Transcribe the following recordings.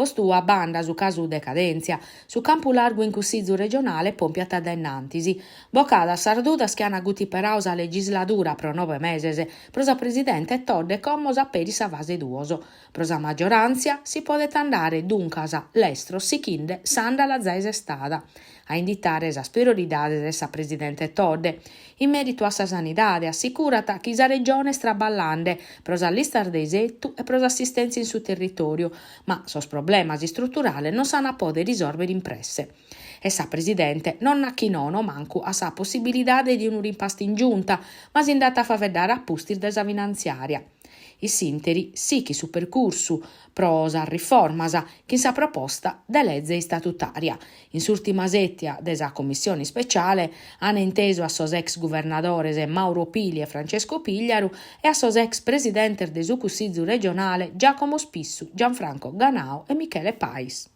Postu a banda su casu de Cadèntzia, su campu largu in Cussizu regionale pòmpiat a dae innantis. Bocadas sas dudas chi ant gutiperadu sa legisladura pro nobe meses, pro sa presidente Todde como s'aperit sa fase duos. Pro sa magioràntzia si podet andare duncas lestros sighende s'àndala zai sestada a inditare sas prioridades de sa presidente Todde. In mèritu a sa sanidade assicurat chi sa Regione est traballende pro sas listas de isetu e pro s'assistèntzia in su territòriu, ma sos problemas istruturales non s'ant a pòdere risòrbere in presse. E sa presidente non nat chi nono mancu a sa possibilidade de unu rimpastu in Giunta, ma si nd'at a faeddare a pustis de sa finantziària. In s'ìnteri sighit su percursu pro sas riformas chin sa proposta de leze istatutària. In s'ùrtima sètia de sa Commissione ispeciale an intesu a sos ex guvernadores Mauro Pili e Francesco Pigliaru e a sos ex presidentes de su Cussizu regionale Giacomo Spissu, Gianfranco Ganau e Michele Pais.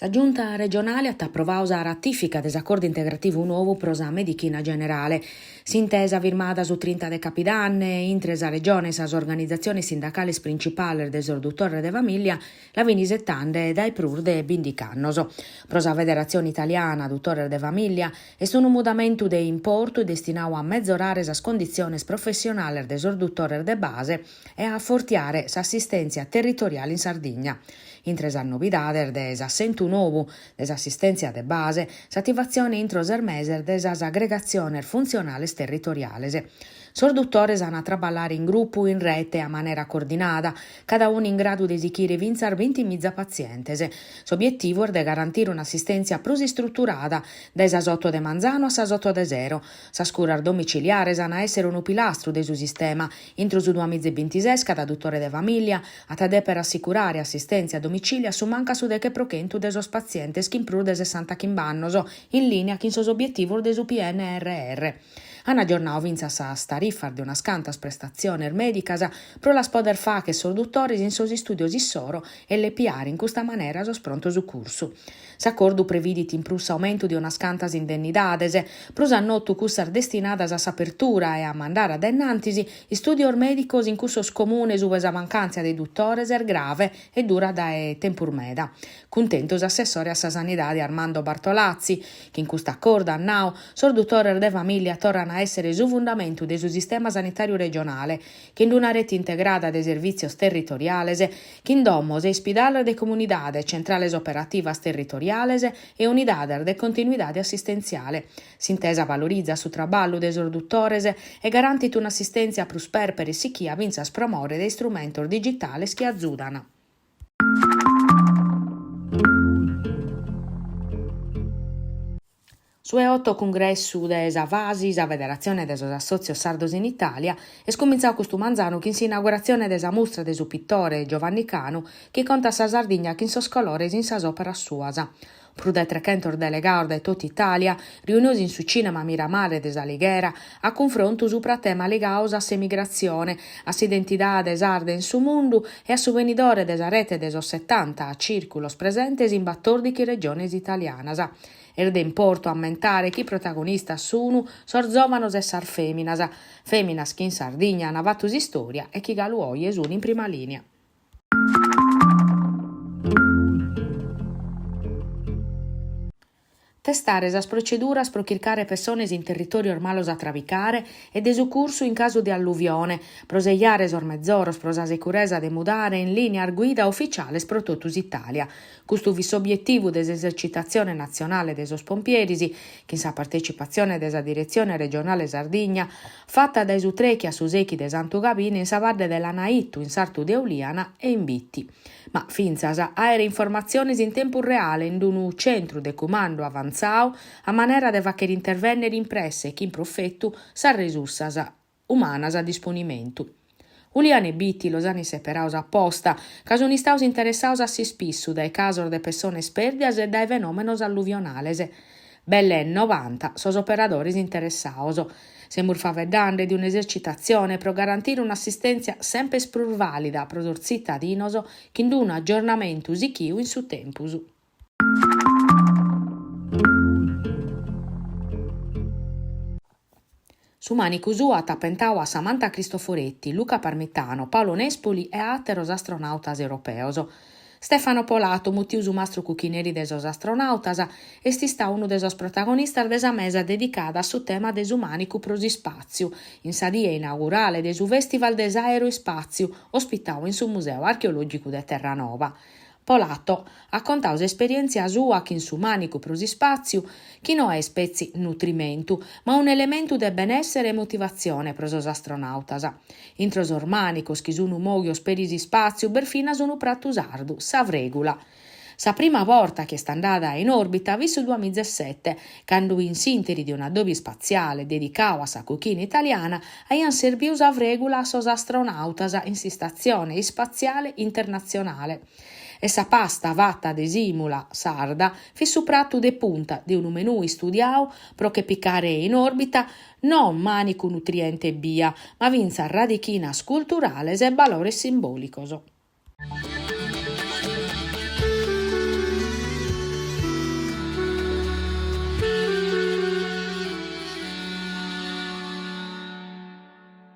Sa Giunta regionale at aprovadu sa ratìfica de s'acordu integrativu nou pro sa medichina generale. S'intesa firmada su trinta de capidanne intre sa Regione e sas organizatziones sindacales principales de sos dutores de famìllia la fin isetande dae prus de bìndich'annos. Pro sa Federatzione Italiana Dutores de Famìllia est unu mudamentu de importu destinadu a mezorare sas conditziones professionales de sos dutores de base e a afortiare s'assistèntzia territoriale in Sardigna. Intre sas novidades de s'assentu nou de s'assistèntzia de base, s'ativatzione intro ses meses de sas agregatziones funtzionales territoriales. Sos dutores an a traballare in grupu in rete a manera coordinada, cada unu in gradu de sichire fintzas bintimiza patzientes. S'obietivu est de garantire un'assistèntzia prus istruturada, dae sas oto de manzanu a sas oto de sero. Sas curas domiciliares an a èssere unu pilastru de su sistema. Intro su duamiza e bintises cada dutore de famìllia at a dèpere assicurare assistèntzia a domicìliu a su mancu a su deche pro chentu de sos patzientes chin prus de sessantachimbe annos, in lìnia chin sos obietivos de su PNRR. An agiornadu fintzas sas tarifas de unas cantas prestatziones mèdicas pro las pòdere fàghere sos dutores in sos istùdios issoro e lepiare in custa manera sos pronto sucursu. S'acordu previdit in prus s'aumentu de unas cantas indennidades, prus a notu cussas destinadas a s'apertura e a mandare a dae innantis istùdios mèdicos in cussos comunes ue sa mancàntzia de dutores est grave e durat dae tempus meda. Cuntentu s'assessore a sa Sanidade Armando Bartolazzi, chi in custu acordu at nau, sos dutores de famìllia torran a èssere su fundamentu de su sistema sanitàriu regionale, chin una rete integrada de servìtzios territoriales, chin domos e ispidales de comunidade, centrales operativas territoriales e unidades de continuidade assistentziale. S'intesa valorizat su traballu de sos dutores e garantit un'assistèntzia prus pèrpera e sichia fintzas pro more de istrumentos digitales chi azudan. Su 'e oto cungressu de sa FASI, sa Federatzione de sos Assòtzios Sardos in Itàlia, est cumintzadu custu manzanu chin s'inauguratzione de sa mustra de su pitore Giovanni Canu chi contat sa Sardigna chin sos colores in sas òperas suas. Prus de trechentos delegados dae totu Itàlia, riunidos in su Cìnema Miramare de S'Alighera, a cunfrontu supra temas ligados a s'emigratzione, a s'identidade sarda in su mundu e a su benidore de sa rete de sos setanta cìrculos presentes in batòrdighi regiones italianas. Est de importu ammentare chi protagonistas sunu sos zòvanos e sas fèminas, fèminas chi in Sardigna an fatu s'istòria e chi galu oje sun in prima lìnia. Testare sas proceduras pro chircare pessones in territòrios malos a trabicare e de sucursu in casu de alluvione, pro sejare sos mezoros pro sa securesa de mudare in lìnias guida uficiales pro totu s'Itàlia. Custu fit s'obietivu de s'esercitatzione natzionale de sos pompieris, chin sa partecipatzione de sa Diretzione Regionale Sardigna, fata dae su trechi a su sechi de Santu Gabine in sa badde de Lanaitu, in sartu de Ulìana e in Bitti. Ma fintzas àere informatziones in tempus reale in unu centru de cumandu avantzadu a manera de fàghere intervènnere in presse e chin profetu sas resursas umanas a disponimentu. Ulìana e Bitti los an isseperados aposta, ca sun istados interessados a s'ispissu dae casos de pessones pèrdias e dae fenòmenos alluvionales. Belle novanta sos operadores interessados. Semus faeddende de un'esercitatzione pro garantire un'assistèntzia semper prus vàlida pro sos tzitadinos chin unu agiornamentu sichiu in su tempus. Su mànicu suo at apentadu a Samantha Cristoforetti, Luca Parmitano, Paolo Nespoli e a àteros astronàutas europeos. Stefano Polato, mutiu su mastru cuchineri de sos astronàutas, est istadu unu de sos protagonistas de sa mesa dedicada a su tema de su mànicu pro s'ispàtziu, in sa die inaugurale de su Fèstival de s'Aeroispàtziu, ospitadu in su Museu Archeològicu de Terranova. Polato at contadu s'esperièntzia sua chin su mànicu pro s'ispàtziu, chi no est petzi nutrimentu, ma un'elementu de benèssere e motivatzione pro sos astronàutas. Intro sos mànicos chi sun mòghios peri s'ispàtziu b'est finas unu pratu sardu, sa frègula. Sa prima borta chi est andada in òrbita fit su duamizasete, cando in s'ìnteri de un'addòbiu ispatziale dedicadu a sa cuchina italiana aiant serbidu sa frègula a sos astronàutas in s'Istatzione Ispatziale Internatzionale. E sa pasta fata de sìmula sarda fit su pratu de punta de unu menù istudiadu pro che picare in òrbita non mànicu nutriente ebbia, ma fintzas radichinas culturales e balores simbòlicos.